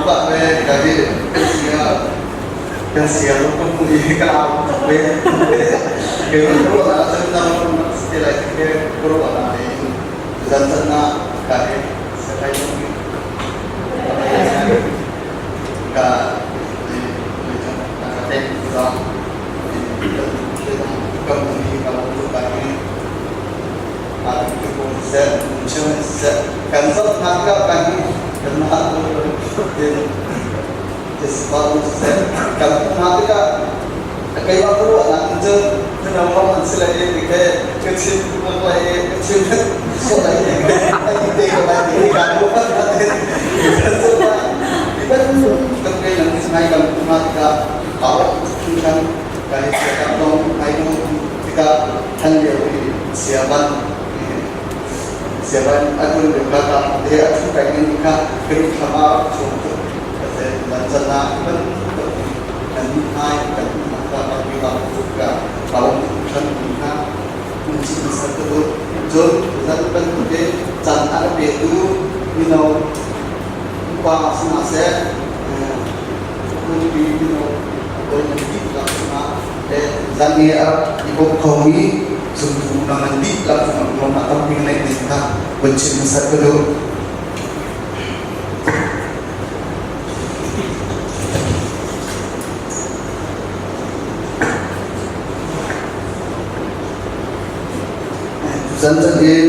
pah ve ka hi kan sia kan sia lo ka hmu i ka au tuk ve. Ke ruah na cun na te lai ke ruah na in zan zan na ka hi sakai ka ka tek ka kam ni ka lo ka hi kan zohnak ka kan kan mah kan hna tikah keimah ka ruahnak in cun mino hong an si lai i ke ka chim lai i ka chim sawh lai i an i te ko lai ti ka ruah kan kan ke nang ngai kan hna tikah aa hringhran kai ka dong ai tikah than lio i siaban siaban a tun lio ka ka te a thu kai ning kha kan thlama chung tuk dan cana ban kan hai kan ka ka pi ka ka kalong than kha un chi sar ka du chun zan ban te chan a pe tu mino upa sina se kun pi mino koi nan ti la sina zan i a rak i bawm khomi zumtu na ngan dihlak lawm a tampi ngeih ding kha vun chim hmasat ka duh. Zan zan in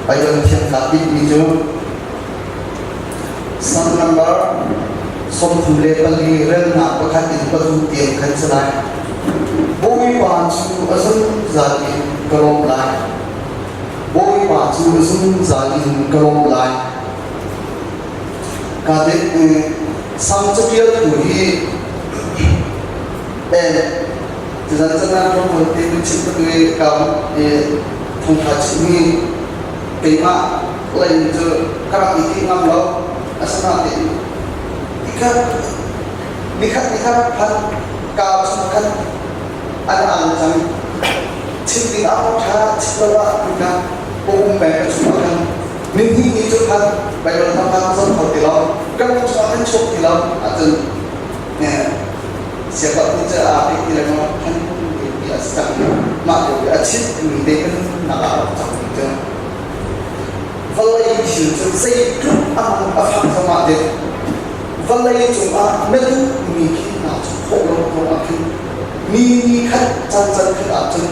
Bible thiang kaa bikmi cu Psalm number 34 relnak pakhat in pathum tiang khan si lai. Bawipa cu a zungzal in ka lawm lai. Bawipa cu a zungzal in ka lawm lai. Ka Sam caṭialtu hi tuzan cana thawngthawn te kan chim tuk i ka thongtha chimmi keimah lei cu ka rak i ti ngam lo. Asinain nikhat nikhat nikhat phan kaa chung khan an al cang. Chim ding ah maw ṭha, chim lo ah ti kha ka um peng ka chung ah khan nihnih ni cu khan Baibal hmang kha ka zoh kho ti lo. Kan chung ah khan chuak ti lo ahcun siaherh nih cu aa pek ti lengmang khan ti a si cang. Mah lio i a chimh mi te kan nak ah a rak cang mi cu Vawlei thil cu zeitluk a man a fak zongah deh vawlei cungah na duhmi khi naa chuk khawh lo ruangah khin mi ni khat caan can khat ahcun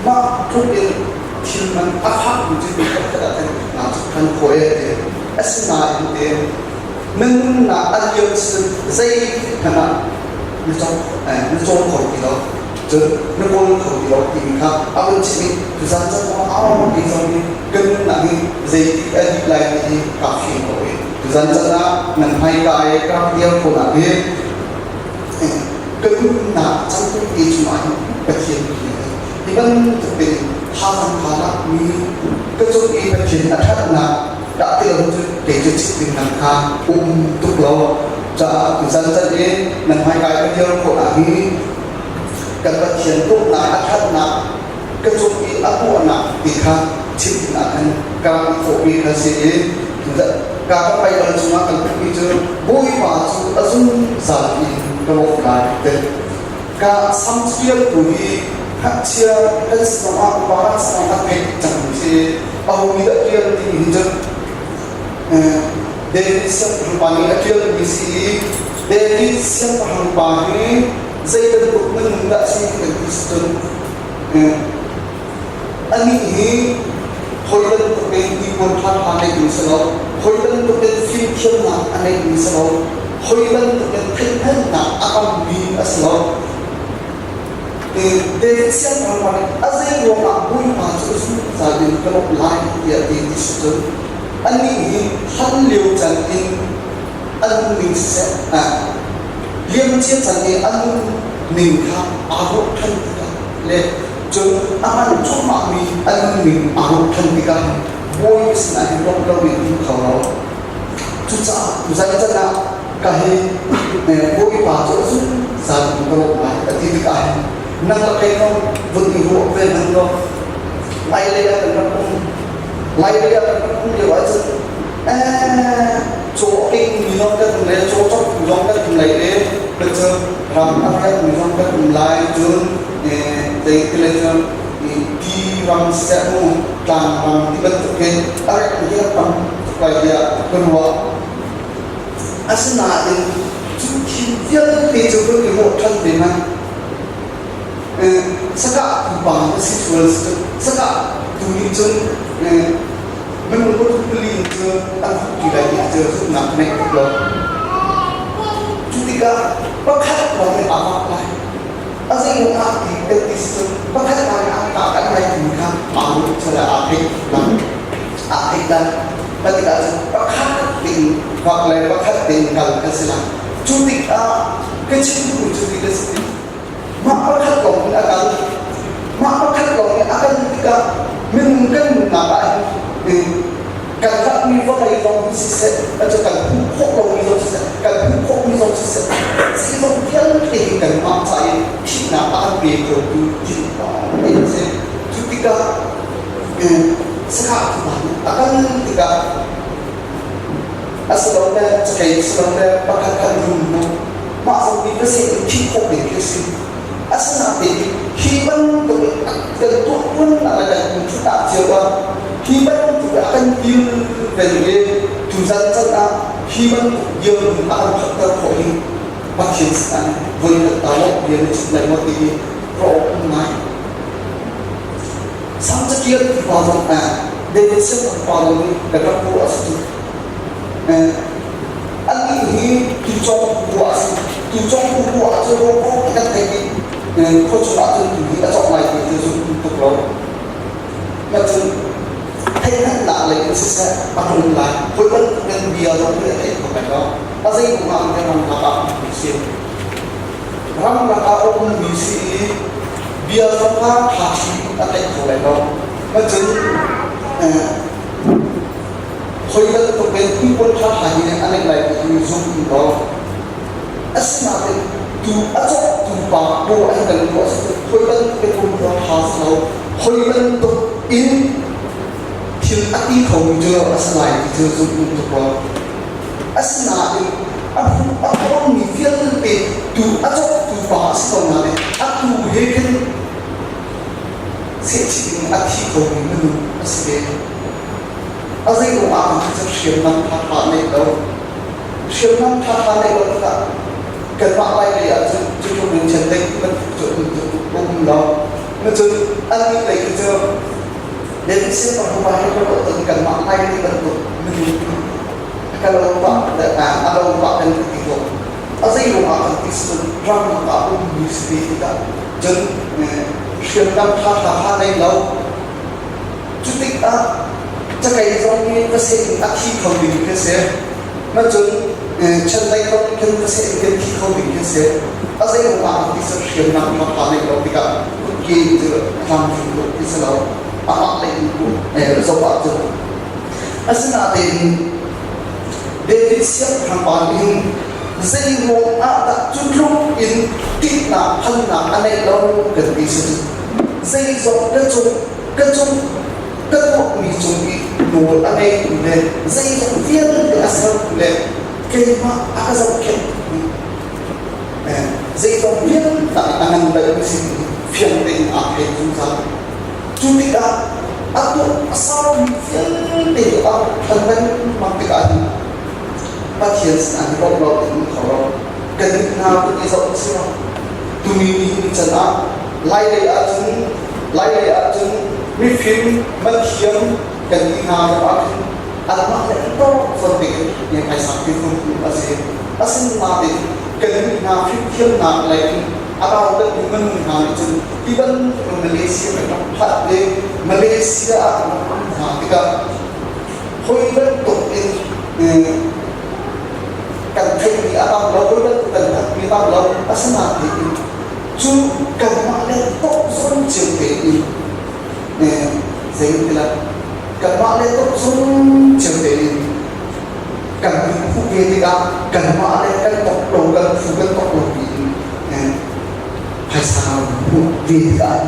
mah tluk in thil man a fakmi cu ni khat khat ah khin naa chuk than khawh ee ti. Asinain te na nunnak a liam cun zeitik hmanh ah na cawng kho ti lo. Cun na kawl kho ti lo timi kha a vun chim i tuzan caan zong ah a ti zong hi kan nunnak hi zeitik a dih lai ti hi kaa fiang ko i tuzan caan ah nan hmaika i ka rak dir khawhnak hi ka nunnak cangtu te chungah hin Pathian hi hi bantuk in thazaang tha lakmi ka cung i Pathian a ṭhatnak dah ti lo cu kei cu chim ding dang kha um tuk lo caah tuzan caan i nan hmaika i ka dir khawhnak hi kan Pathian dawtnak a ṭhatnak ka cung i a tuahnak ti kha chim dingah khan ka rak i thawhmi kha si i ka ka Baibal chungah kan hmuhmi cu Bawipa cu a zungzal in ka lawm lai ti ka sam ṭialtu hi ngakchia kan si zongah upa kan si zongah kan theih cangmi si aho nih dah ṭial timi hi cu David siangpahrang pa nih a ṭialmi si i David siangpahrang pa hi zei bantuk minung dah si kan ti si cun anih hi hawi bantuk in hnipuan ṭhaṭha neihmi si lo, hawi bantuk in fimthiamnak a neihmi si lo, hawi bantuk in theihhngalhnak a tammi a si lo. David siangpahrang pa nih a zei ruangah Bawipa cu zungzal in ka lawmh lai tiah ti ti si cun anih hi hlan lio can in a nunning siseh liamcia can i a nunning kha aa ruah ṭhan tikah le cun a hman cuahmahmi a nunning aa ruah ṭhan tikah Bawipa sinah hin lawmh loin um kho lo. Cucaah tuzan can ah ka hi Bawipa cu a zungzal in ka lawmh lai a ti tikah hin nang le kei zong vun i ruah ve hmanh law lai lei ah kan rak um lai lei ah kan rak um lio ahcun caw a kengmi zong kan um lai, caw cawktu zong kan um lai i cu ram a riakmi zong kan um lai. Cun zei ti le cun ti ram siseh mu, tlang ram ti bantuk hin a riakmi hi a tam tuk lai tiah ka ruah. Asinain cu thil vialte cu kan i ruah ṭhan ve hmanh. Sakah pupa na si sual si sakah tu nih cun minung pathum pali in cu an huk ti lai ti cu zumhnak ka ngei tuk lo. Cu tikah pakhat lawng nih aa vak lai. A zeiruang ah ti kan ti si cun pakhat lawng nih aa kah kan lai timi kha aa ruah sual ah aa theih lai. Aa theih lai. Mah tikah cun pakhat tein vak le pakhat tein kal kan si lai. Cu tikah ka chim duhmi cu ti ka si. Mah pakhat lawng in a kal. Mah pakhat lawng in a kal tikah minung kan nunnak ah hin kan lakmi vawlei zong hi siseh, cu kan hmuh khawh lomi zong siseh, kan hmuh khawhmi zong siseh, zeizong vialte hi kanmah ca i thihnak a kan pe khotu thil lawng te an si. Cu tikah sakah a kal tikah asilole cakei asilole pakhat khat rum hnu mah zong nih va seh in thih khawh ding khi a si. Asinain hi bantuk in kan tuah tuannak le kan lungthut ah cio ah hi bantuk a kan kilven i tuzan can ah hi bantuk dirhmun a kan phakter khawh hi Pathian sinah voi khat ta maw bia na chim lai maw ti hi ruah awk um ngai. Sam caṭial pa zong David siangpahrang pa zong nih kan rak ruah a si cu. Annih hi tucawng bu a si. Tucawng bu ah cun rawk kan theih i khua chungah cun tu hi a cawk lai ti cu zum tuk lo. Ma cun theihhngalhnak lei in siseh a tlung lai. Hawi bantuk in bia zong hi a theih kho lai lo. A zei kong ah kan ram lakah ummi si. Ram lakah a ummi si i bia zong kha ṭha a theih kho lai lo. Ma cun Khoi bantuk in hmuhpuan ṭhaṭha hi a ngeih lai ti hi zum in law asinain tu a cawktu pa paw an kan tuah si khoi bantuk in pumrua ṭha si lo khoi bantuk in thil a ti khomi cu a si lai ti cu zum in tuk lo. Asinain a hmuh a tonmi vialte tu a cawktu pa a si ko nain a tu he khin sehchih in a thi khomi minung a si ve. A zei ruang ah kan cu hriamnam ṭhaṭha neih lo. Hriamnam ṭhaṭha neih lo tikah kanmah Lailei ah cun cutluk in chiandeih ti bantuk cu um lo. Cun annih lei khi cu David siangpahrang pa he kan ruah cun kanmah Lailei bantuk minung ka lo pah a lo pah kan ti ko. A zei ruang ah kan ti cun ram ah ummi si ve tikah cun hriamnam ṭhaṭha kha nei lo. Cu tikah cakei zong nih va seh in a thi kho ding khi a si. Ma cun chiandeih zong nih khin va seh in khin thi kho ding khi a si. A zei ruang ah ti cu hriamnam ṭhaṭha neih lo tikah kutke cu a tlamtling tuk ti si lo. Amah lei in zoh ahcun. Asinain David siangpahrang pa nih hin zei ruang ah dah cu tluk in ṭihnak phannak a neih lo kan ti si cu. Zeizong ka cung ka cung ka tuahmi cung i nawl a ngeitu le zeizong vialte a sertu le keimah a ka zohkhenhtu nih zeizong vialte a ngan deuhmi si ti fiang tein aa thei zungzal. Cu tikah a tuah a saumi vialte cu a ṭhan lengmang tikah hin Pathian sinah hi lawmh lo in um kho lo. Kannih hna kan i zoh si lo. Tuni ni can ah Lailei ahcun Lailei ahcun mifim mathiam kan ti hna lio ah khin anmah le an tawk zawn te khin phaisa khi hmu a si. Asinain kannih hna fimthiamnak lei in a rau deuhmi minung hna nih cun hi bantuk in Malaysia kan rak phanh i Malaysia ah kan rak um hna tikah hawi bantuk in kan theihmi a tam lo, hawi bantuk kan hngalhmi a tam lo. Asinain cu kanmah le tawkzung cio tein zei ti lah kanmah le tawkzung cio tein kan hmuh ve tikah kanmah le kan tok lo kan phu kan tok lo tiin phaisa hmuh ve tikah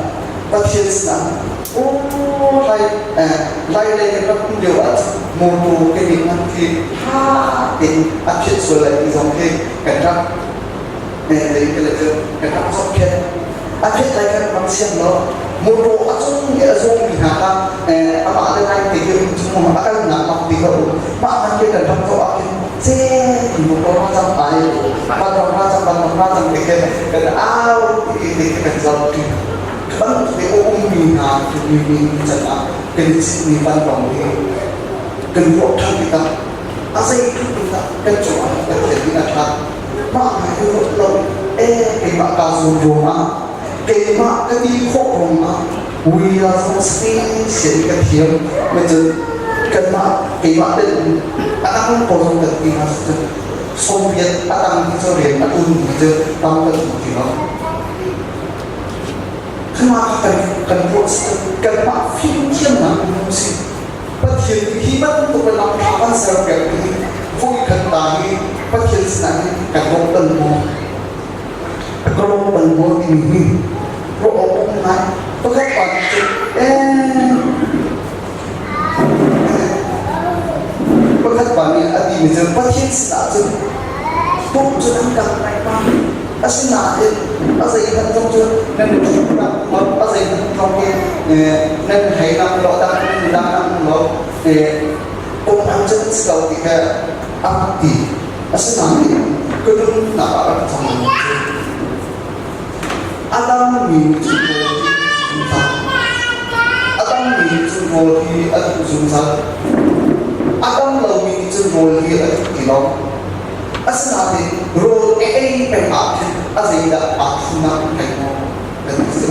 Pathian sinah aw hai. Lai lei kan rak um lio ah motor kan i hman khi tha tein a phiat sual lai ti zong khi kan rak lei kan cu kan rak zohkhenh. A phiat lai kan rak siang lo. Motor a cung i a zawngmi hna kha amah le lai te khi um chung a kalnak lam ti kha um. Mah man ke kan rak zoh ah khin ce motor ra cang ai van ra cang van ra cang ti khi kan au ti ti kan zoh ti. Bantuk i a ummi hna mi mi can ah kan i citmi vanlawng hi kan ruah ṭhan tikah a zeitluk in dah kan cungah Pathian nih a ṭhat. Mah hna hi ruat lo ee keimah kaa zuam ruangah keimah ka ti khawh ruangah we are zong sian ka thiam cun kanmah keimah tel a dang pawl zong kan ti hna cun sawmriat a tang hi cu rian a ṭuan mi cu tam kan um ti lo. Khama kan kan ruah kanmah fimthiamnak um si Pathian nih hi bantuk in lam ṭha kan serpiak hi voikhat ta hi Pathian sinah hin kan lawm bal maw? Ka lawm bal maw timi hi ruah awk um ngai. Pakhat pa nih cun ee pakhat pa nih a timi cu Pathian sinah cun pum cu nan kal lai ma? Asinain a zeihmanh zong cu nan ṭhutnak a zeihmanh zong hi nan heinak law dang dang nan law pum an cun si lo ti kha a ti. Asinain ka nunnak ah rak cang cu a dangmi cu rawl hi zungzal. A dangmi cu rawl hi a duh zungzal. A dam lomi nih cun rawl hi a duh ti lo. Asinain rawl a ei peng ah khin a zeidah aa thunak thei maw kan ti si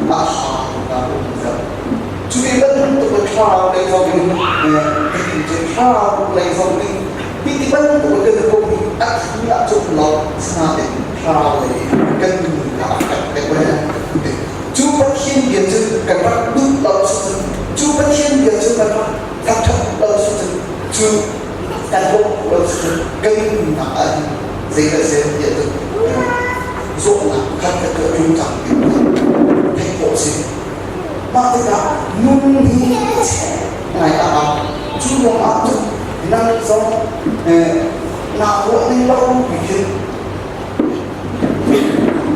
a ha na um zat. Cu ti bantuk in thlarau lei zong in ka ti cu thlarau lei zong in hi ti bantuk in kan pum hi a thu ah cun lo sinain thlarau lei kan nunnak a fek deuh Cu Pathian bia cu kan rak duh lo cun cu Pathian bia cu kan rak thangṭhat lo cun cu kan bawmh lo cun kan nunnak ah hin zeidah si tiah cun zawtnak khat khat cu a tlung cang ti theih khawh a si. Mah tikah nun hi ngai a hau. Cu ruangah cun nang zong naa ruah ning lo pi khin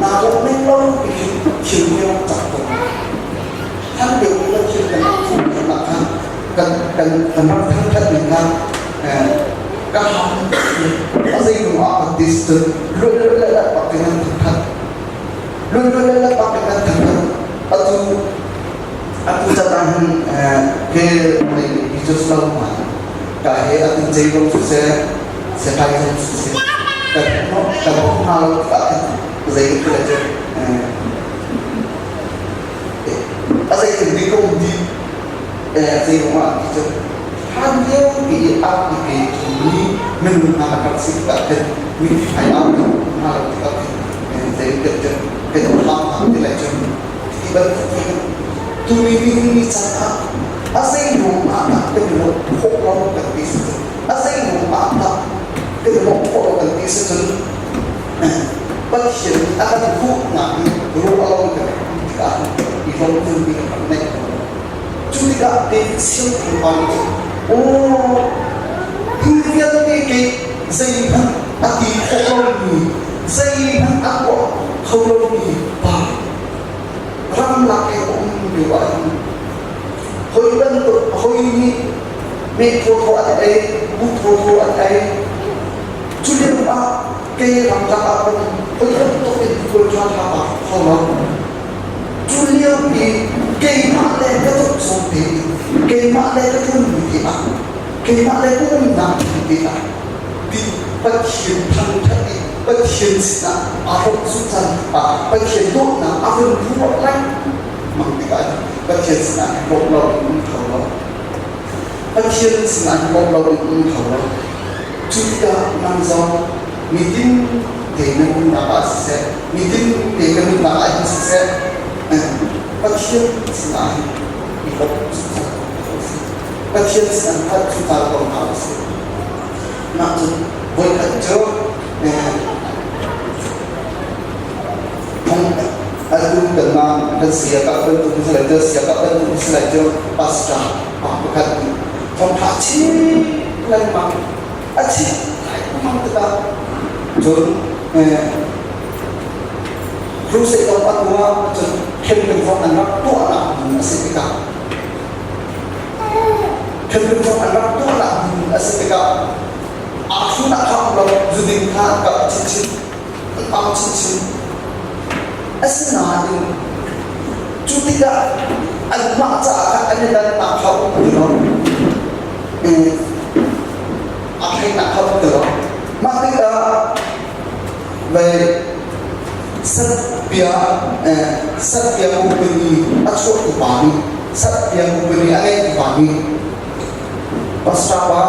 naa ruah ning lo pi khin thil hi rak cang ko. Than deuh in thil kan rak khan kan kan kan rak thangṭhat ning kha ka ham a zei ah kan ti cun luat luat le let bak in an thangṭhat luat luat le let bak in an thangṭhat atu atu can ah hin ke nei mi cu lo ma ka he atu zei zong siseh sekai zong siseh kan kan hna lo tikah khin zei kan cu a zei thil bik ka um dih zei ruangah ti cu hlan lio pi i a i pe mi minung hna rak si tikah khin mi hmai ah hna lo tikah khin zei kan kan kan hlang hna ti lai cun ti bantuk hin tuni ni caan ah a zei ruangah dah kan i lawmh khawh lo kan ti si cun a zei ruangah dah kan i lawmh khawh lo kan ti si cun Pathian nih a kan duhnak hi ruah lo kan tikah i lawmh mi kan rak neih ko. Cu tikah David siangpahrang pa nih cun aw hi vialte kei zeihmanh a ti khawh lomi zeihmanh a tuah kho lomi pa ramlak i a um lio ah hin hoi bantuk hoi nih meh thawthaw an ei buh thawthaw an ei Cu lio ah kei ramlak ah pun hoi bantuk in khual ṭha ṭha aa kho lo. Cu lio i keimah le ka tuk tein keimah le ka tlunmi te ah keimah le ka umnak te ah ti Pathian thangṭhat i Pathian sinah aa hlawt zungzal ah Pathian dawtnak a vun ruah lengmang tikah Pathian sinah hlawt lo in um kho lo. Pathian sinah hlawt lo in um kho lo. Cu tikah nang zong nitin te na nunnak ah siseh, nitin te ka nunnak ah hin siseh, Pathian sinah hin i lawmh zungzal ko hna usih. Pathian sinah hngalh zungzal ko hna usih. Mah cun voikhat cu phung atu kanmah. kan saya kap bantuk si lai cu saya kap bantuk si lai cu pastor pa pakhat nih thawngṭha chin lengmang a chim lengmang tikah cun crusade zong a tuah cun camping zong an rak tuahnak hmun a si tikah camping zong an rak tuahnak hmun a si tikah aa thlunak kha um lo zuding kha an kap chinchin an pam chinchin. Asinain cu tikah anmah caah khan an i dannak kha um ti lo. A thleinak kha um ti lo. Mah tikah vei satpia satpia company a chuahtu pa nih satpia company a ngeitu pa nih pastor pa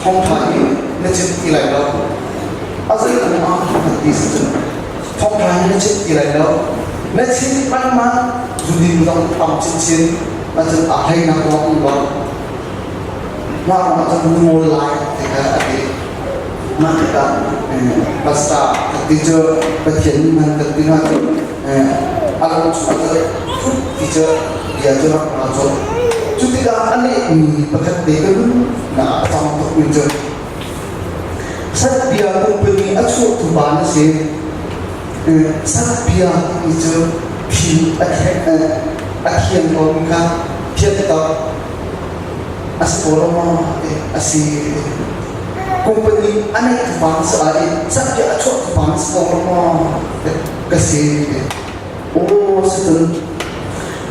thawngṭha hi na chim ti lai lo. A zei kong ah an ti si cun thawngṭha hi na chim ti lai lo. Na chim lengmang zudin zong tam chinchin ahcun aa hleinak zong um lo. Mah ram ah cun ngawl lai ti kha a ti. Mah tikah pastor ti cu Pathian man kan ti hna cu a lung chung ah cun ti cu bia cu rak ra colh. Cu tikah a lehmi pakhat te ka nunnak ah a cang tukmi cu Satbia company a chuahtu pa na si. Satbia timi cu thil a a thiang komi kha thianter a si ko lo maw a si. Company a neihtu pa na si ai satbia a chuahtu pa na si ko lo maw ka si. Aw si cun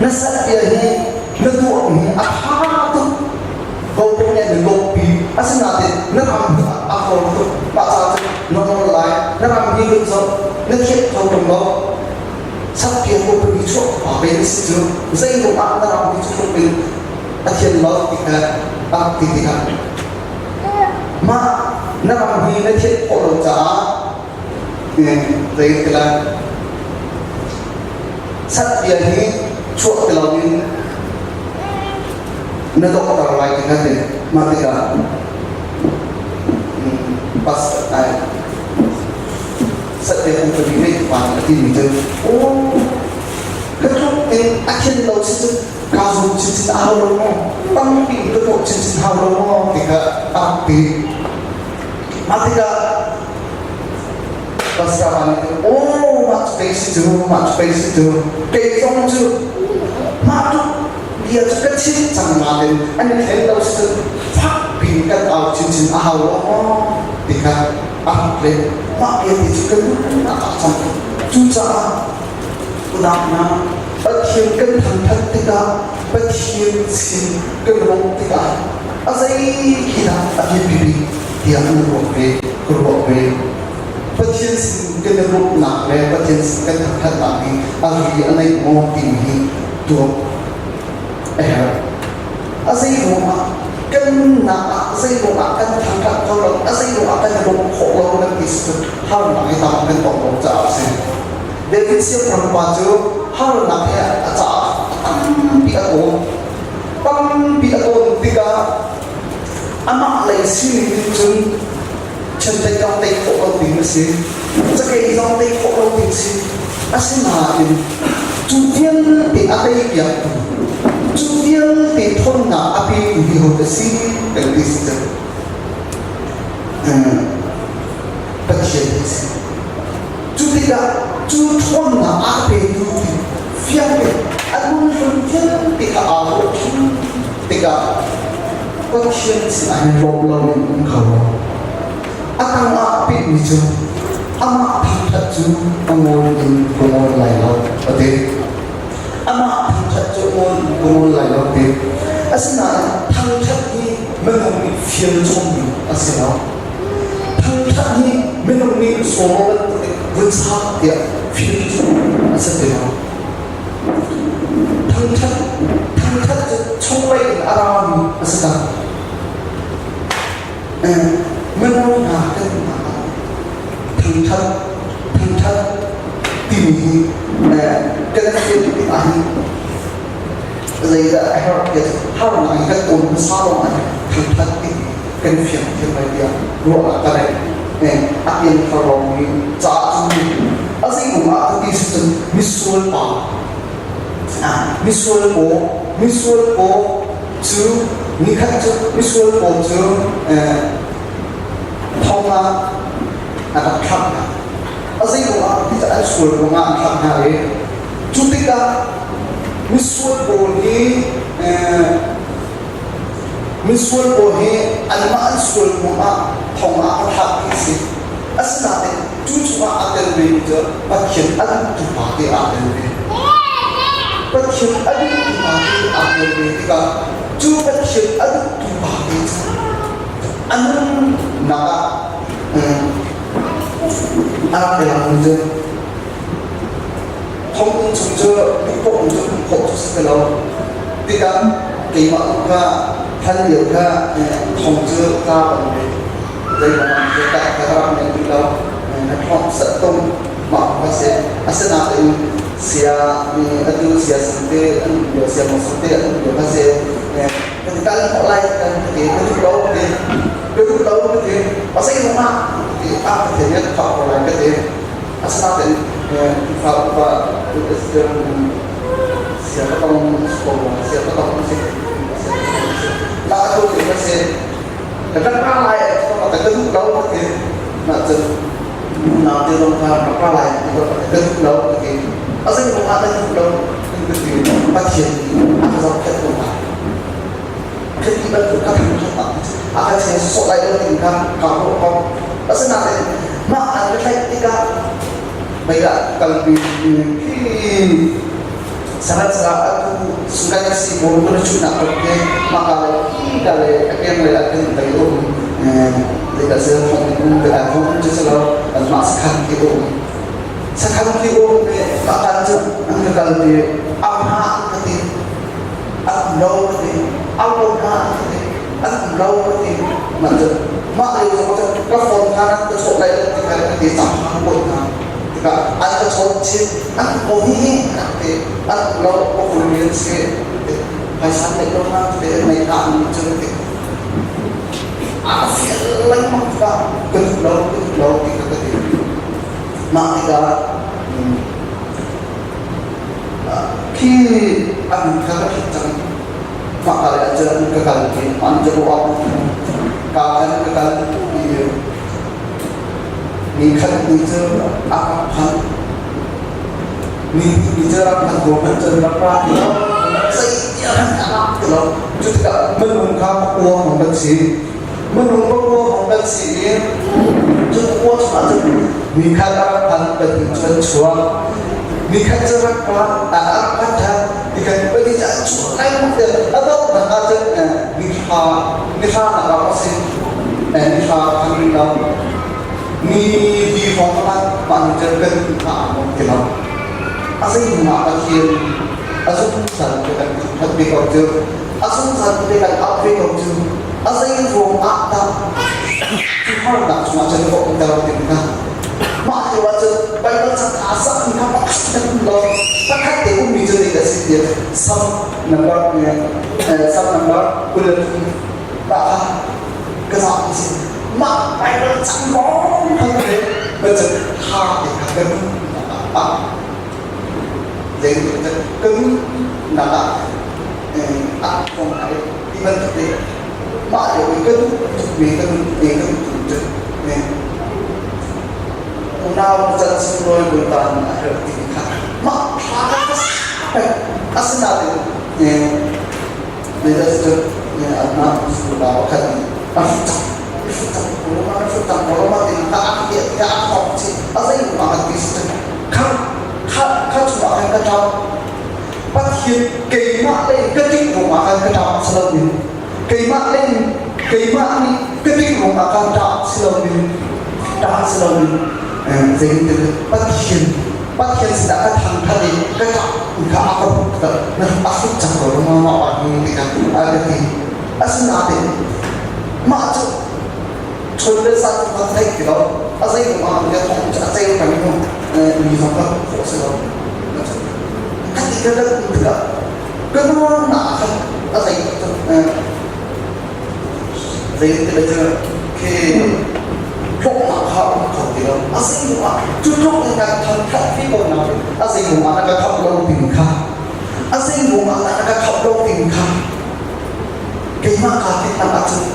na satbia hi na tuahmi a ṭha tuk ko nih na lawmhpi asinain na ram hi a hor tuk mah caah cun na ngol lai na ram hi run zoh na thianh kho tung lo satbia company chuah pa ve na si cu zei ruang ah na ram hi cu tluk in a thian lo ti kha a rak ti tikah mah na ram hi na thianh khawh lo caah zei ti lai satbia hi chuah ti loin na doktor lai ti kha ti mah tikah bus ai satbia company ngei pa nih a timi cu aw ka tluk in a khin lo si cun kaa zum chinchin a hau lo maw tampi in ka tuah chinchin hau lo maw ti kha a rak ti mah tikah Pastor nih aw mah cu pei si cu mah cu pei si cu kei zong cu mah tuk bia cu ka chim cang nain an i thlen lo si cun fak piin kan au chinchin a hau lo maw ti kha a rak leh mah bia ti cu ka nunnak ah cang cucaah unau Pathian kan thangthat tikah Pathian sin kan rawh tikah a zei khi dah a biapi bik tiah an ruah ve ka ruah ve Pathian sin kan i ruahnak le Pathian sin kan thangthatnak hi a ri a nei maw timi hi tuak a herh. A zei ruangah kan nunnak ah zei ruangah kan thangthat kho lo, a zei ruangah kan i ruah khawh lo kan ti si cun harnak hi tam kan tong lo caah a si. David siangpahrang pa cu harnak he a caah tampi a tawn. Tampi a tawn tikah amah lei sining in cun chiandeih zong tei khawh lo ding a si cakei zong tei khawh lo ding si asinain cu vialte a tei piaktu cu vialte thawnnak a petu hi ho a si kan ti si cun Pathian hi si cu tikah cu thawnnak a petu ti fiang in a lunghlun vialte kha aa ruah tikah Pathian sinah hin lawm loin um kho lo. A tangah pehmi cu amah thangṭhat cu a ngawl in ka ngawl lai lo a ti. Amah thangṭhat cu a ngawl in ka ngawl lai lo a ti. Asinain thangṭhat hi minung nih fial chommi a si lo. Thangṭhat hi minung nih sawraw bantuk in vun chak tiah fial chom a si ti lo. Thangṭhat thangṭhat cu chunglei in a rami a si cang. Minung hna kan nunnak ah thangṭhat thangṭhat timi hi kan fian tikah hin zeidah a herh ti harnak in kan tawn hmasa lawng ah thangṭhat timi kan fiang thiam lai tiah ruahnak ka nei. A piangthar lawngmi caah cun a A zei kong ah ka ti si cun misual pa misual paw misual paw cu nikhat cu misual paw cu thong ah a rak thlak hna. A zei kong ah ti an sual ruangah an thlak hna i cu tikah misual pawl hi misual pawl hi anmah an sual ruangah thong ah a thlak ti a si. Asinain cu chungah aa tel vemi cu Pathian a duhtu pa te aa tel ve. Pathian a duhtu pa te aa tel ve tikah cu Pathian a duhtu pa te cu a nunnak ah a rak i langmi cu thonginn chung cu duhpoh in cu um khawh cu si ti lo. Tikah keimah um kha hlan lio kha thong cu ka bang ve. Zeibang cu ka ka rak nei ti lo. Na thong sat tung mah kha si. Asinain sia atu sia sante an um lio sia mong sante an um lio kha si. Kan kal khawh lai kan ti ka duh lo ti. Ka duh lo ka ti. Pasai zong ah ti a ka ti ka khawh ko lai ka ti. Asinain Khrihfa upa sia ka tong ko sia ka tong si. La tu ti ka si. Ka rak ra lai ka duh lo ka ti. Mah cun nunau te zong kha rak ra lai ka duh lo ka ti. A zei ruang ah na duh lo ka ti. Pathian nih a ka zohkhenh ko hna. Khiti bantuk ka thangṭhat ah a ka cheng sawh lai lo ti kha kaa ruah ko. Asinain mah an ka tlaih tikah meiah kalpi khi sangat sangat atu sungai si bol ko na chuhnak ko te mah ka le khi ka le a keng le a keng tai um te ka se thong um te a thong cu se lo an mah sakhan ki um sakhan ki um me mah kan cu an ka kal ti a hma ka ti an um lo ka ti au ko hna ka ti an um lo ka ti mah cu mah lio zong cu ka phone kha nan ka chawh lai lo ti kha ka ti cang hna ko hna tikah an ka chawt chin an ko hi hi an ti an um lo ka hul mi an si phaisa nei lo hna te nei hna an cu ti a ka fial lengmang tikah ka duh lo ka duh lo ti kha ka ti mah tikah Khi an kha ka phit cang. Mah le ahcun ka kal i an ka ruah. Ka khan ka kal i ni khat ni cu a rak phan. Ni ni cu rak phan ko hmanh cun rak ra ti lo. Zei tiang hmanh a rak ti lo. Cu tikah minung kha pakua hmang kan si. Minung pakua hmang kan si i cu pakua chungah cun ni khat a rak phan pahnih cu an chuak. Nikhat cu rak phan a rak phan ṭhan. Nikhat pahnih cu an chuak lengmang te a donghnak ah cun nithla nithla nak ah a si. Nithla phan rih lo. Ni li hrawng a phan mah nu cun kan hna aa nuam ti lo. A zei hnu ah Pathian a zungzal te kan thangṭhat ve ko cu. A zungzal te kan auh ve ko cu. A zei ruang ah dah cu harnak chungah cun ka umter ti hna. Mah lio ah cun Baibal cang aa sakmi kha pakhat kan um lo. Pakhat te ummi cu zeidah a si ti Psalm number Psalm number 23 mah kha ka zah si. Mah Baibal cang lawng kha ka rel. Cun tha te kha ka nunnak ah zeitin ka nunnak ah ah kong ai ti bantuk te mah lio i ka duh tuk ve ka duh ve ka duh tuk cu unau can sunglawi Bawipa nih a herh ti kha mah thla ka pek asinain cu anmah pa pakhat nih a hrut cang hrut cang ma ti kha a ti a thawk chi a zei ma kan ti si kha kha kha chungah khan ka ṭap Pathian keimah lei ka ṭih ruangah khan ka ṭap si loin keimah lei keimah nih ka ṭih ruangah khan ṭah si loin ṭah si loin zeitin Pathian Pathian sinah ka thangṭhat i ka ṭah kha a ka hmuh tikah na a hrut cang ko rua mah pa hi tikah a ka ti asinain mah cu chun le zan ka theih ti lo a zei ruangah kan thong cu a ceu peng mi zong ka khawh si lo ka ti ka kan um tikah ka nuamnak ah khan a zei zei ti le cu khi hlawknak kha um kho ti lo. A zei ah cu tluk in kan thangthat ve ko nain a zei ah na ka khap lo timi kha a zei ah na ka khap lo timi kha keimah kaa tinhnak ahcun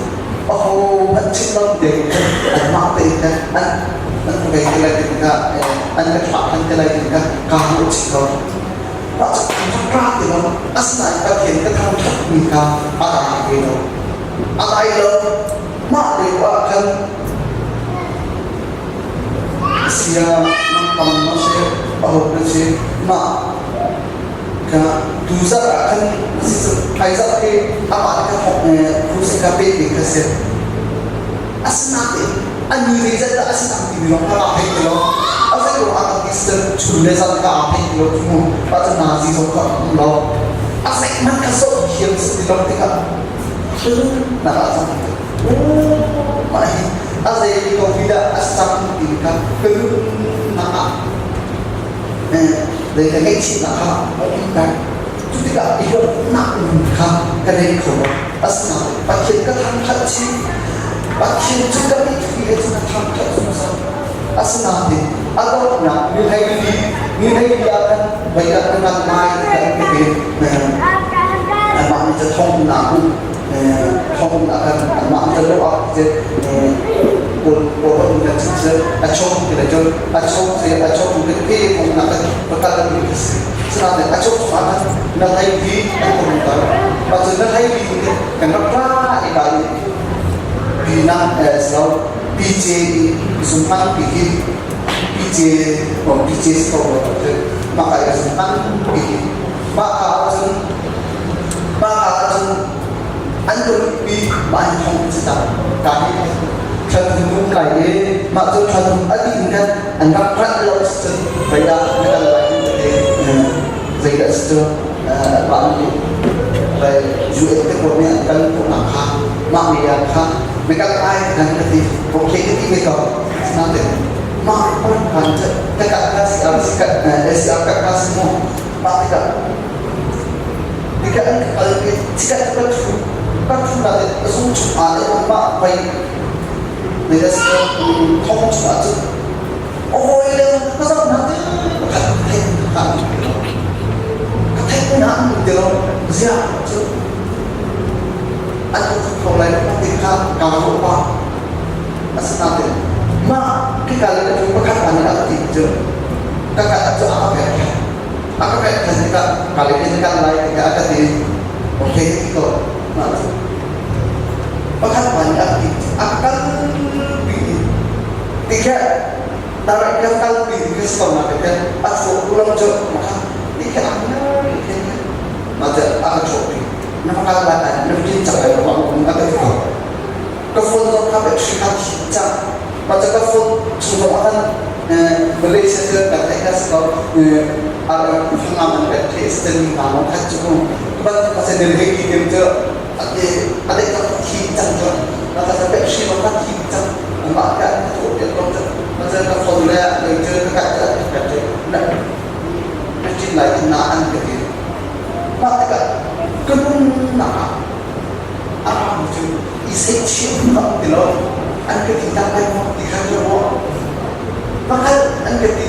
aho hmanh chim lo tein khan anmah tein khan an an ka vei te lai timi kha an ka thlah than te lai timi kha kaa ruahchih ko. Mah cu rak ra ti lo. Asinain Pathian ka thangṭhatmi kha a dai ve lo. A dai lo. Mah lio ah khan sia mangpang ma si aho na si mah kha tuzarh ah khan hmaizarh khi amah kha thawk crusade kha pek ding kha si. Asinain a ni zeizat dah a si cang timi lawng kha aa theih ti lo. A zei ruang ah kan Easter chun le zan kha aa theih ti lo cu mah cu nazi zong kha um lo. A zeihmanh kha zoh thiam si ti lo tikah nak ah cang mah hi a zei ko hi dah a si cang timi kha ka nunnak ah zei ka ngaihchihnak kha a um peng. Cu tikah i lawmhnak nun kha ka nei kho lo. Asinain Pathian ka thangṭhat chin. Pathian cu ka mitthli he cun ka thangṭhat zungzal. Asinain a donghnak ni 14 ni 14 ah khan vei ah ka ngan lai tiah an ka ti. Anmah nih cu thongnak um thong ah khan anmah nih lo ah cu kawl kawl in kan chim cu a chong ti le cun a chong cu a chong ke thongnak kan ka kal mi ka si. Sinain a chong chungah khan na hlei bi an um ter. Mah cu na hlei bi kan rak ra i ka i bi na so PJ zumhang pi hi PJ oh PJ ko mah ka i zumhang pi hi mah ka ahcun mah ka ahcun an pi mah hi thong si ta ka hi thla thum lai i mah cu thla thum a dih in khan an rak rat lo cun zeidah na kal lai ti zeidah si cu mah nih UN te pawl nih an kal khawhnak kha mah media kha na kal ai kan ka ti okay ka ti ve ko sinain mah pan kan ka kal ka si ar si ka SR ka ka si mu mah tikah tikah an ka kal i chikat ka thu ka thu na te zung chung ah le mah vai thong chungah cun a hawi le ka zoh hna te pakhat theih ka ka theih hna an ti lo ziah cu an ka kho lai lo ti kha ka ruah pa asinain mah khika le ka pakhat pa nih a ti cu ka ka cu a ka pek a ka pek than tikah ka le in kan lai tikah a ka ti okay ti ko mah cu Pakhat pa nih a ti a kalpi tikhe tarik kan kalpi Kristo nak ke a chuak lam cu maka tikhe a ngai khe ma te a ka chuak pi na kal la na tin chak ai ma a ka ti ko ka phone zong kha battery kha thi cang ma ca ka phone chung zong ah khan Malaysia cu kan theih ka si ko RM an kan theih sten hna long khat cu ban ka se del hei ti cu a deh cang thi cang cu na ka pek hri ma ka thi cang mah ka ka thawh piak ko cu ma cun ka phone le lei cu ka kat ka ka cu na na cin lai na an ka ti mah tikah ka nunnak ah a ram cu i seihchiah ka ti lo an ka ti tak lai maw ti kha cu maw pakhat an ka ti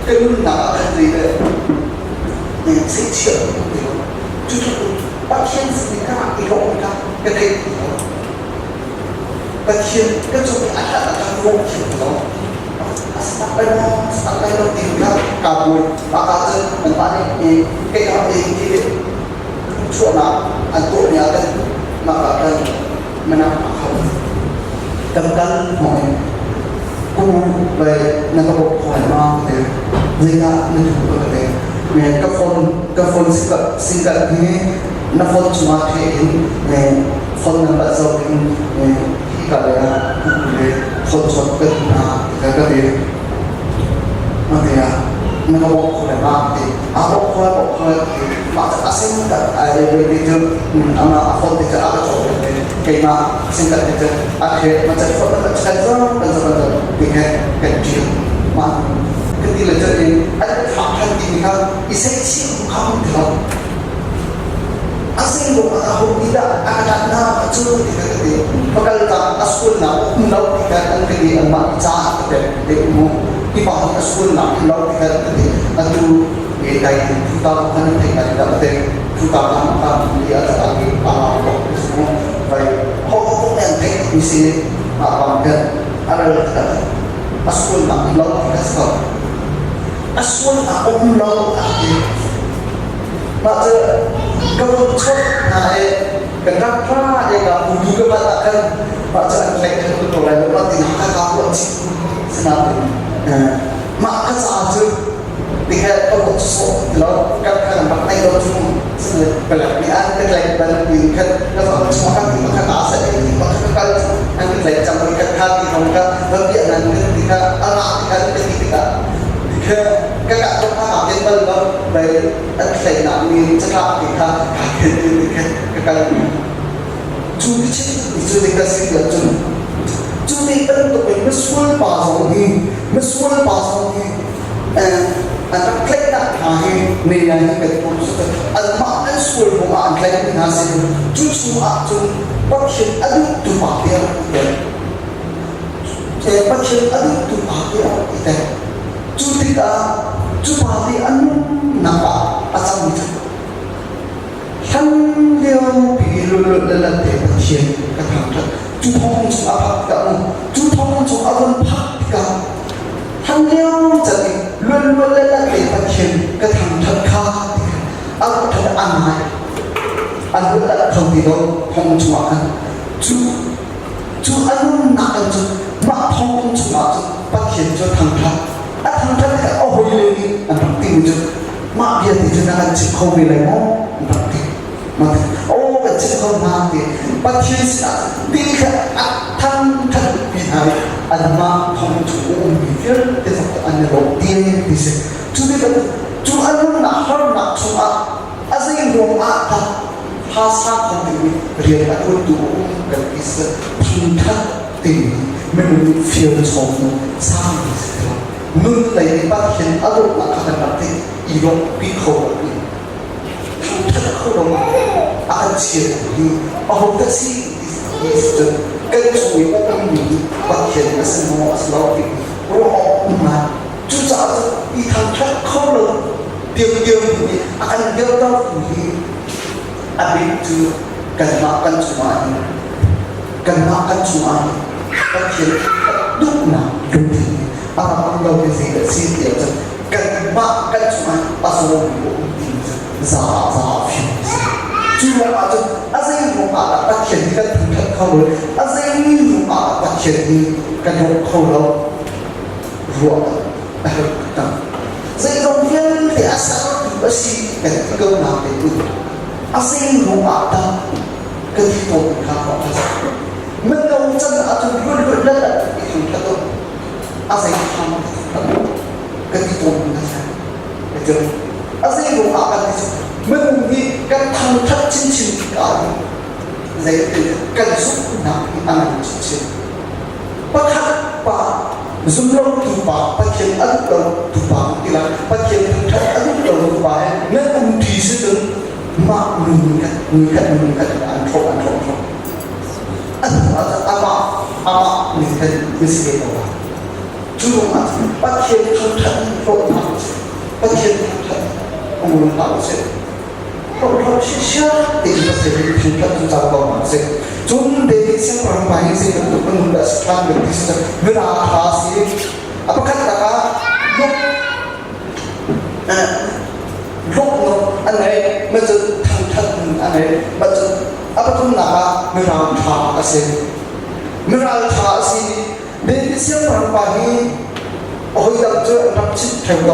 ka nunnak ah khan zei le seihchiah ka ti lo cu Pathian sin ka rak i lawm kha ka thei ti lo. Pathian ka cung i a hlat ah khan ruang thiam lo. A sak lai maw, sak lai lo ti kha kaa buai. Mah ka cun anmah nih kei ka ei ti chuahnak an tuahmi ah khan mah ka khan manang a kho. Kan kal hmawng in ku bai na ka bawk kho lai ma ka ti. Zeidah na duh ka ti. Ka phone ka phone singkat hi na phone chungah the in phone number zoh in hi ka lei ah le phone chawt ka duh hna ti ka ti. Mate ah na ka bawk kho lai ma ti. A bawk kho lai bawk kho lai ti. Mah a singkat ai le cu ama a phone te cu a ka cawk te keimah singkat te cu a the ma chat phone kan chat zong kan zong kan ti he kan ṭial. Mah ka ti le cun in an thah than timi kha i seihchih kha um ti lo. A zei ruangah aho nih dah a ka ṭanh hna cu ti kha ka ti. Va kal ta a sualnak um lo ti kha an ka ti anmah ca a ka pek te mu. I pa nih a sualnak um lo ti kha an ka ti. Atu e dai phuta kan thei ngai dah te phuta kan ka ni a ta ni a ma ko mu. Vai ho ho ko an thei mi si ma bang kan a ral ta a sualnak um lo ti kha si ko. A sualnak um lo a ti. Mah cu ka vun chawnh hna i kan rak ra i ka putu ka manh ah khan mah cu an tlaih khan ko lai lo mah ti hna kha kaa ruah chih sinain mah ka ca cu tikhe ka ruah sawh ti lo kan khan rak nei lo cu palek nih an ka tlaih bal ti khan ka zong chung kan ti kha kaa sa ti kha ka kal an ka tlaih cang mi kha kha ti hong ka va bia nan kan ti kha a ngah ti kha ka ti tikah tikhe ka kah tuk kha kaa ken bal lo bai an tlaihnak mi catlap ti kha kaa ken ti kha ka kal cu ti chim ti cu ti ka si tiah cun cu ti bantuk in misual pa zong hi misual pa zong hi an rak tlaihnak hna hi ne lai hi kan pum anmah an sual ruang ah an tlaih mi hna si cu chung ah cun Pathian a duh tu pa te a rak i tel Pathian a duh tu pa te a rak i tel Cu tikah cu pa te a nunnak ah a cangmi cu hlan lio pi lululh le latte Pathian ka thangṭhat. Cu thawng chung a phak tikah mu, cu thawng chung a vun phak tikah hlan lio can i luanluan le latte Pathian ka thangṭhat kha ti khan a ruahṭhat a ngai. A luat kho ti lo thong chungah khan cu Cu a nunnak in cun mah thonginn chungah cun Pathian cu a thangṭhat. A thangṭhat tikah a hawile nih an rak timi cu mah bia ti cu na kan chim kho ve lai maw? An rak ti. Mah ti, aw kan chim kho hna ti. Pathian sinah ti kha a thangṭhat pi hna i anmah thong chung a ummi vialte zong cu an i lawm ti ti si. Cu tikah cu a nunnak harnak chungah A zei ruang ah dah hla kho dingmi rian a ṭuantu a um kan ti si thangṭhat timi minung nih fir chawm nu sangmi si ti lo. Nun lei nih Pathian a dawtnak kha kan rak theih i lawmhpi kho lo in thangṭhat kho lo a kan chiatu hi aho dah si ti si cun kan chung i a ummi Pathian a si maw a si lo timi ruah awk um ngai. Cucaah cun i thangṭhat kho lo deuhdeuh nih a kan dirtertu hi a bik cu kanmah kan chungah hin kanmah kan chungah hin Pathian duhnak lungthin hi a rak um lo mi zei dah si ti ahcun kanmah kan chungah a zawmi a um ti cu za za fim a si. Cu ruangah cun a zei ruangah dah Pathian hi kan thangṭhat kho lo a zei ruangah dah Pathian hi kan rawk kho lo ruah a herh taktak. Zeizong vialte a sertu a si kan ti ko nak te tu a zei ruangah dah kan ti tawn kha kong a Mino can ahcun luat luat lat i thang that a zei thang kan ti tawn na sa a zei ruangah kan ti minung hi kan thangthat chinchin tikah zei kan zumhnak hi a ngan chinchin Pakhat pa zumlotu pa Pathian a duh lo tu pa kan ti lai Pathian thangṭhat a duh lo tu pa he nan umṭi si cun mah nun khat ni khat nun khat an ṭhawh an ṭhawh ṭhawh a hnu ah cun amah amah ning khan na si ve ko lai cu ruangah cun Pathian thangṭhat hlawh hna usih Pathian thangṭhat um hlah usih Hlawhhlawh siasiah tein Pathian nih thangṭhat cu cang ko hna seh. Cun David siangpahrang pa hi zei bantuk minung dah a si ṭhan kan ti si mirang ṭha a si. A pakhatnak ah lunghnawh a ngei, ma cun thangṭhat nun a ngei, ma cun a pathumnak ah mirang ṭha a si. Miral ṭha a si. David siangpahrang pa hi a hawi dang cu an rak chimh ṭheo ko.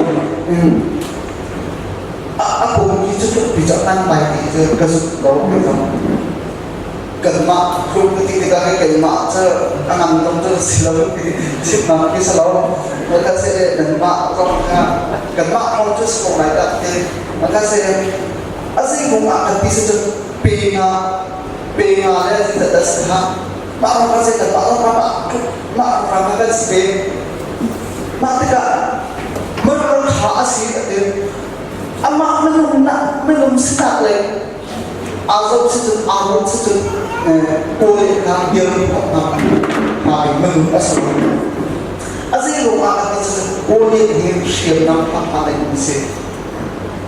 A pum hi cu tluk pi cu an mai ti cu ka zumh ko ka zumh. Kanmah tluk ka ti tikah kei keimah cu a ngan dong cu si lo ti chimnak khi si lo. Ka se nanmah zong kha kanmah thawng cu si ko lai dah ti. Ka se a zei ah kan ti si cun pe nga pe nga le zeizat dah si ha. Mah ram kan si mah ram ah mah ram kan si ve. Mah tikah murmur ṭha a si a ti. Amah minung nak minung sinak lei. Aa zoh si cun aa ruat si cun kawl kha dir khawhnak hna in minung a si lo. A zei ruangah kan ti cun kawl hi hriamnam hna nei an si.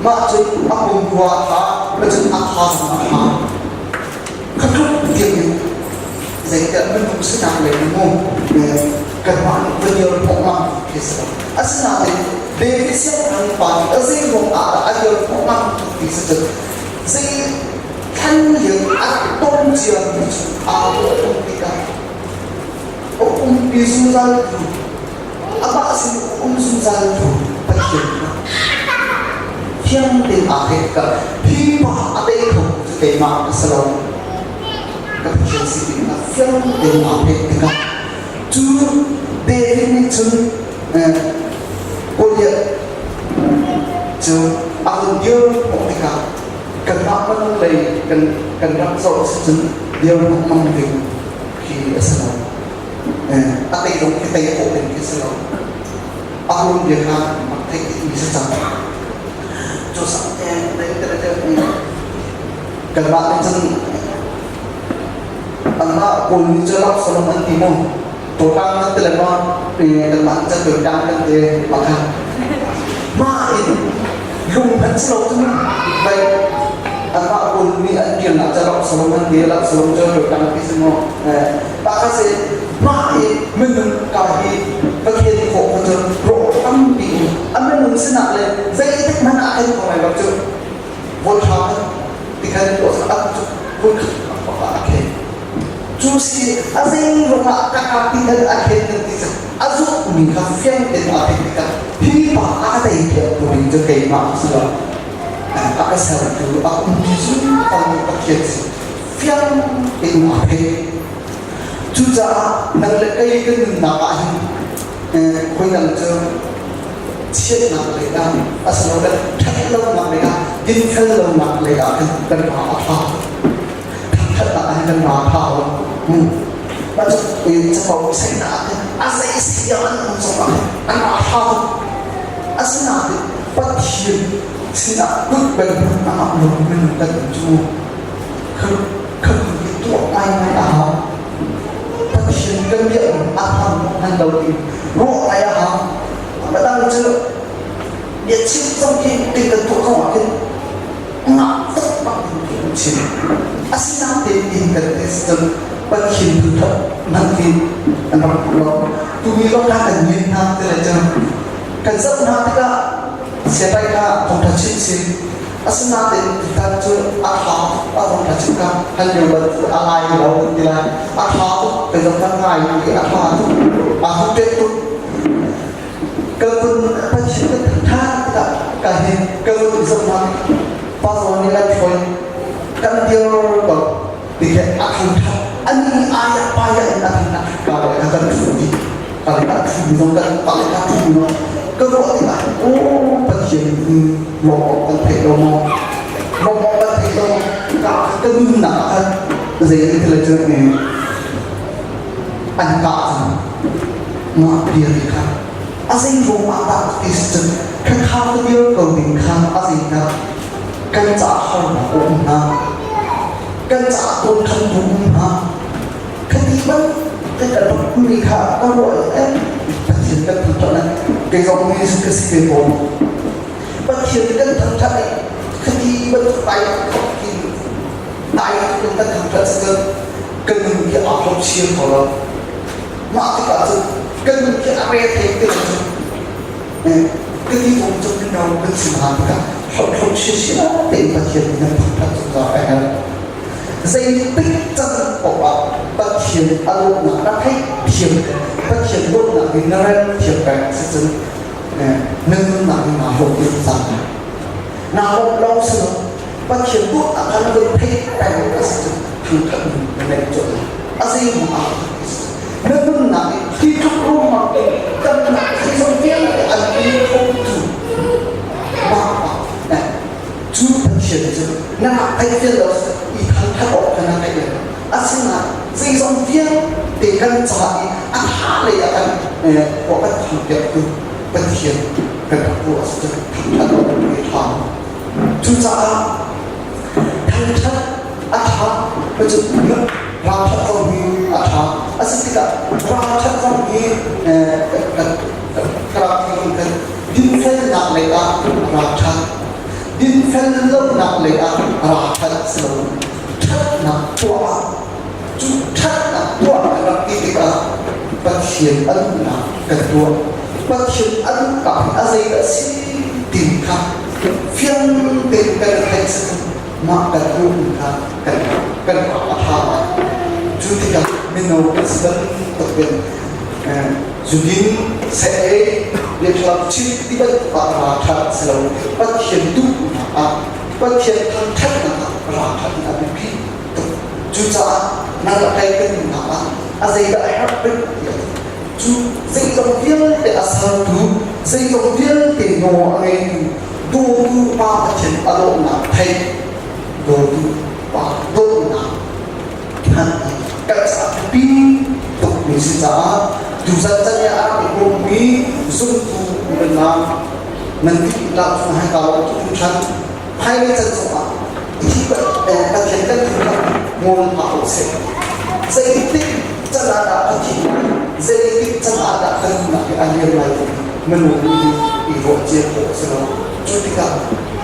Mah cun a pumrua tha, cun a tha zong a tha. Kha tluk tiang in zeitiah minung sinak lei in mu kanmah nih va dir khawh ngam khi si lo. Asinain David siangpahrang pa nih a zei ruang ah dah a dir khawh ngam ti si cun zei thlan lio a ton ciami cu aa ruah tikah a umpi zungzal tu amah sin um zungzal tu Pathian kha fiang tein aa theih tikah hi pa a tei kho cu keimah ka si lo ka Pathian si ti kha fiang tein aa theih tikah cu David nih cun Goliath cu a hun dir khawh tikah kanmah minung lei kan kan rak zoh si cun dir ngam ding khi a si lo. A tei zong khi tei khawh ding khi si lo. A hun bia kha rak theih dih mi si cang. Cu sak kanmah nih cun anmah Kawl nih cun Absalom an ti mu. Tawtang kan ti le maw kanmah nih cun tawtang kan ti mah kha. Mah in lung hmanh si lo cun vai anmah Kawl nih an kirnak cu Absalom an ti Absalom cu tawtang ti si mu. Mah kha si mah i minung ka hi Pathian khawh kha cu rawh tampi in a minung sinak le zeitik hmanh ah kan kong lai lo cu voi ṭha khan tikhan tuah a cu voi khat a khen cu si a zei ruangah ka ka ti khan a khen nan ti cang a zumhmi kha fiang tein aa theih tikah hi pa a ka tei piak tu ding cu keimah si lo a ka sertu a umpi zungzal Pathian si fiang tein aa theih cucaah nang le kei kan nunnak ah hin khoi dang cu chiatnak lei ah asilole ṭhatlonak lei ah dinfel lonak lei ah khan kan ra a ṭha thangṭhatnak ah hin kan ra a ṭha lo mah cu capo seinak ah khan a zei si an um zong ah khan an ra ṭha tuk asinain Pathian sinah kut bel hmannak ah lung minung kan um cu kha hi tuah ngaingai a hau Pathian kan biak a hman hman lo ti ruah ngai a hau Madang cu bia chim zong khi tin kan tuah zong ah khin ngah tuk bak in kan chim asinain in kan test cun Pathian tu that man ti an rak lo tuni zong kha kan nin hna ti le cun kan zoh hna tikah siapai kha thawngtha chim si asinain tutan cu a tha tuk a thawngtha chim kha hlan lio bantuk a ngai lo kan ti lai a tha tuk kei zong kan ngai i a tha tuk a tuk tuk ka kun Pathian kan tha tikah ka hin ka kun zoh hna pa zawn nih kan hruai kan dir ko ti khi a thang tha ani aya paya in a thang ka le ka kan thu di ka le ka thu zong kan pa le ka thu no ka ruah tikah o Pathian lawm kan theih lo maw lawm kan theih lo ka ka nunnak ah khan zei in thil cu an kah cang mah bia nih kha a zei ruang ah dah ti si cun khakha ka dir ko ding kha a zeidah kan caah harnak a um hna kan caah dawnkhantu um hna khati ban kan kan rak mi kha ka ruah eh Pathian kan thangṭhat na kei zong mi ka si ve ko Pathian kan thangṭhat i khati bantuk tai in tai in kan thangṭhat si cun kan nun hi aa hlawp chiam ko lo mah tikah cun kan nun khi a re thei te cun ka ti kong cu mino kan si hna tikah hlawp sia tein Pathian nih nan thangṭhat zungzal a herh zeitik can paoh ah Pathian a dawtnak na theih thiam Pathian dawtnak hi na rel thiam peng si cun na nunnak hi naa hlawk zungzal naa lawmh lo si lo Pathian dawtnak kha na van theih peng a si cun thangṭhat nun na neih colh lai a zeiruang ah na nunnak i hi tluk ruangmang in damnak zeizong vialte an pe khotu mah pa cu Pathian cu na rak theih fel lo i thangṭhat awk kha na theih lo asinain zeizong vialte kan ca i a ṭha lei ah kan khua kan thangpiaktu Pathian kan rak ruah si cu thangṭhat awk a ṭha. Cucaah thangṭhat. A ṭha. Cu ralṭhat zong hi a ṭha. A si tikah ralṭhat zong hi ka rak ti bang khan dinfelnak lei ah ralṭhat, dinfel lonak lei ah ralṭhat si lo. Ṭhatnak tuah ah cu ṭhatnak tuah kan rak ti tikah Pathian a duhnak kan tuah. Pathian a duhnak hi a zeidah a si ti kha fiang tein kan i theih si mah kan duhmi kha kan kan a ṭha lai. Cu tikah mino kan si bantuk in zudin seh biathlam chim ti bantuk ah ralṭhat si lo Pathian duhnak ah Pathian thangṭhatnak ah ralṭhat in a biapi tuk. Cucaah nang le kei kan nunnak ah a zeidah a herh rih tiah cu zeizong vialte a sertu zeizong vialte nawl a ngeitu dawtu Pa Pathian a dawtnak theih dawtu Pa dawtnak hman hi kan caah biapi tukmi si caah tuzan can i a rak i pummi zumtu nunnak nan dihlak chung hai ka lawm tuk hringhran hmailei can zongah hi Pathian kan thinlung ngol hlah u sih. Zeitik can ah dah kan thih lai, zeitik can ah dah kan nunnak hi a liam lai ti minung nih i ruah cia khawh a si lo. Cu tikah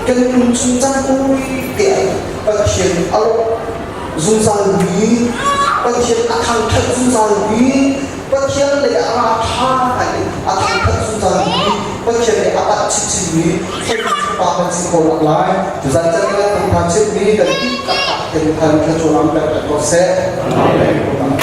kan nun chung caan tawi te ah Pathian a lawh zungzalmi, Pathian a thangṭhat zungzalmi, Pathian lei ah ra ṭha ngai in a thangṭhat zungzalmi, Pathian lei a panh chinchinmi Fapa kan si ko lak lai. Tuzan can kan thangṭha chimmi kan dihlak ah kan than thluachuah pek ko seh. Amen.